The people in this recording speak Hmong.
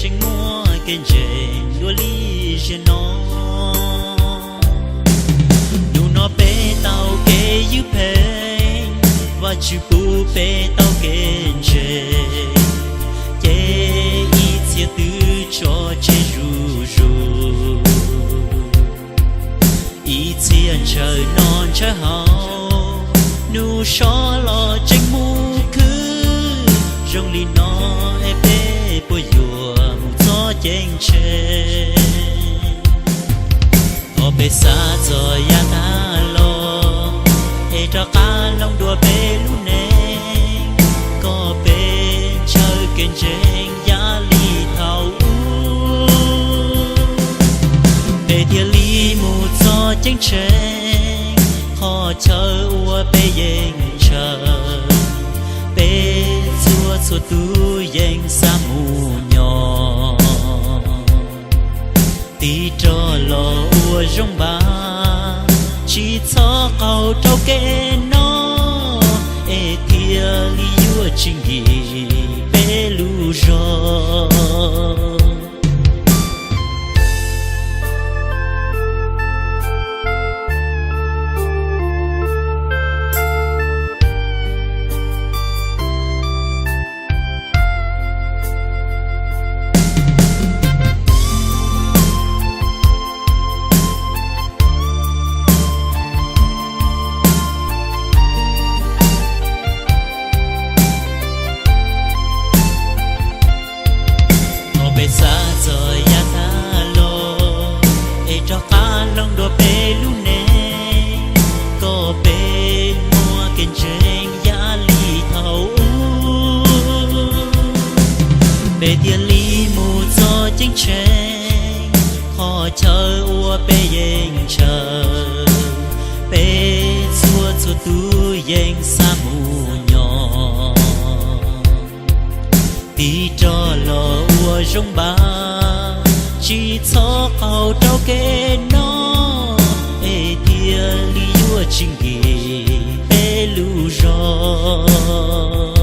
tseem muaj kev ntseeg dua li zaum no. Hnub no peb tau kev ywj pheej, Vajtswv pub peb tau kev ntseeg, ces ib txhia twb tso tseg zuj zus. Ib txhia ntshaw noj ntshaw haus, hnub so los tseem mus khwv. Zoo li no es peb puas yuav mus txog ceeb tsheej? Thov peb xav txog yav tag los, es rov qab hloov dua peb lub neej, kom peb ntshaw kev ntseeg yam li thaum ub, peb thiaj li mus txog ceeb tsheej. Qhov chaw uas peb yeej ntshaw, peb txhua txhua tus yeej xav mus nyob. Tiv rog los ua zoo npaj, tsis txhob qaug rau kev no, es thiaj li yuav tsis nkim peb lub zog. Thov peb xav txog yav tag los, es rov qab hloov dua peb lub neej, kom peb muaj kev ntseeg yam li thaum ub, peb thiaj li mus txog ceeb tsheej. Qhov chaw uas peb yeej ntshaw, peb txhua txhua tus yeej xav mus nyob. Tiv rog los ua zoo npaj, tsis txhob qaug rau kev no, es thiaj li yuav tsis nkim peb lub zog.